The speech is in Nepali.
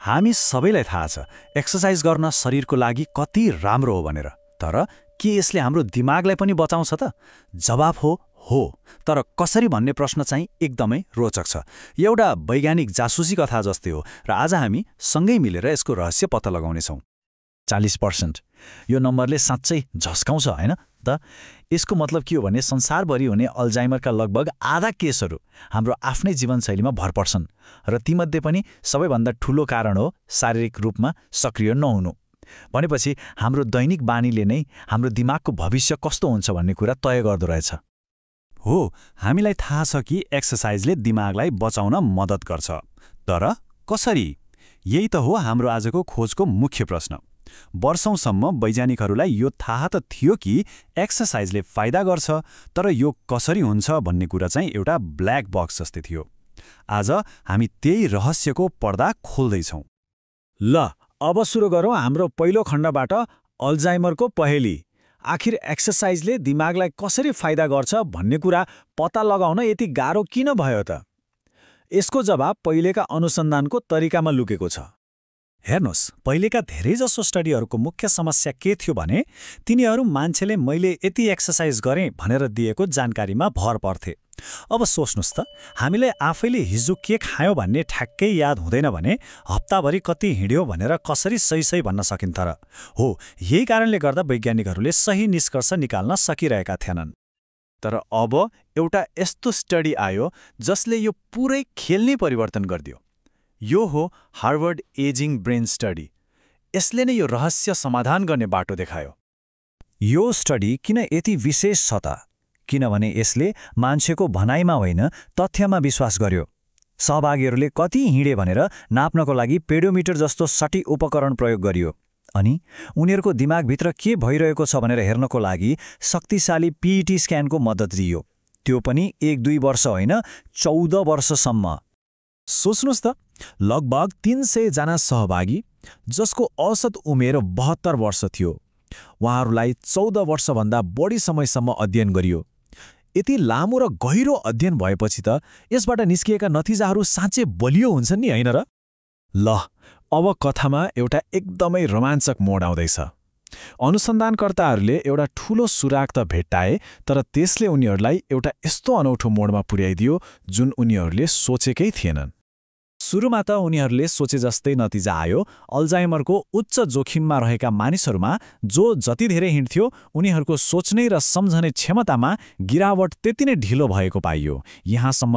हामी सबैलाई थाहा छ एक्सर्साइज गर्न शरीरको लागि कति राम्रो हो भनेर। तर के यसले हाम्रो दिमागलाई पनि बचाउँछ त? जवाफ हो। तर कसरी भन्ने प्रश्न चाहिँ एकदमै रोचक छ। एउटा वैज्ञानिक जासुसी कथा जस्तै हो र आज हामी सँगै मिलेर यसको रहस्य पत्ता लगाउनेछौँ। 40%। यो नम्बरले साँच्चै झस्काउँछ हैन त? यसको मतलब के हो भने संसारभरि हुने अल्जाइमरका लगभग आधा केसहरू हाम्रो आफ्नै जीवनशैलीमा भर पर्छन् र तीमध्ये पनि सबैभन्दा ठूलो कारण हो शारीरिक रूपमा सक्रिय नहुनु। भनेपछि हाम्रो दैनिक बानीले नै हाम्रो दिमागको भविष्य कस्तो हुन्छ भन्ने कुरा तय गर्दो रहेछ। हो, हामीलाई थाहा छ कि एक्सर्साइजले दिमागलाई बचाउन मद्दत गर्छ। तर कसरी? यही त हो हाम्रो आजको खोजको मुख्य प्रश्न। वर्षौंसम्म वैज्ञानिकहरूलाई यो थाहा त थियो कि एक्सर्साइजले फाइदा गर्छ, तर यो कसरी हुन्छ भन्ने कुरा चाहिँ एउटा ब्ल्याक बक्स जस्तै थियो। आज हामी त्यही रहस्यको पर्दा खोल्दैछौँ। ल अब सुरु गरौँ हाम्रो पहिलो खण्डबाट, अल्जाइमरको पहेली। आखिर एक्सर्साइजले दिमागलाई कसरी फाइदा गर्छ भन्ने कुरा पत्ता लगाउन यति गाह्रो किन भयो त? यसको जवाब पहिलेका अनुसन्धानको तरिकामा लुकेको छ। हेर्नुहोस्, पहिलेका धेरैजसो स्टडीहरूको मुख्य समस्या के थियो भने तिनीहरू मान्छेले मैले यति एक्सर्साइज गरेँ भनेर दिएको जानकारीमा भर पर्थे। अब सोच्नुहोस् त, हामीले आफैले हिजो के खायौँ भन्ने ठ्याक्कै याद हुँदैन भने हप्ताभरि कति हिँड्यो भनेर कसरी सही भन्न सकिन्छ र? हो, यही कारणले गर्दा वैज्ञानिकहरूले सही निष्कर्ष निकाल्न सकिरहेका थिएनन्। तर अब एउटा यस्तो स्टडी आयो जसले यो पुरै खेल नै परिवर्तन गरिदियो। यो हो हार्वर्ड एजिङ ब्रेन स्टडी। यसले नै यो रहस्य समाधान गर्ने बाटो देखायो। यो स्टडी किन यति विशेष छ त? किनभने यसले मान्छेको भनाइमा होइन तथ्यमा विश्वास गर्यो। सहभागीहरूले कति हिँडे भनेर नाप्नको लागि पेडोमिटर जस्तो सटीक उपकरण प्रयोग गरियो अनि उनीहरूको दिमागभित्र के भइरहेको छ भनेर हेर्नको लागि शक्तिशाली पीईटी स्क्यानको मद्दत दिइयो। त्यो पनि 1-2 वर्ष होइन, 14 वर्षसम्म। सोच्नुहोस् त, लगभग 300 जना सहभागी जसको औसत उमेर 72 वर्ष थियो, उहाँहरूलाई 14 वर्षभन्दा बढी समयसम्म अध्ययन गरियो। यति लामो र गहिरो अध्ययन भएपछि त यसबाट निस्किएका नतिजाहरू साँच्चै बलियो हुन्छन् नि, होइन र? ल अब कथामा एउटा एकदमै रोमाञ्चक मोड आउँदैछ। अनुसन्धानकर्ताहरूले एउटा ठूलो सुराग त भेट्टाए, तर त्यसले उनीहरूलाई एउटा यस्तो अनौठो मोडमा पुर्याइदियो जुन उनीहरूले सोचेकै थिएनन्। सुरुमा त उनीहरूले सोचे जस्तै नतिजा आयो। अल्जाइमरको उच्च जोखिममा रहेका मानिसहरूमा जो जति धेरै हिँड्थ्यो उनीहरूको सोच्ने र सम्झने क्षमतामा गिरावट त्यति नै ढिलो भएको पाइयो। यहाँसम्म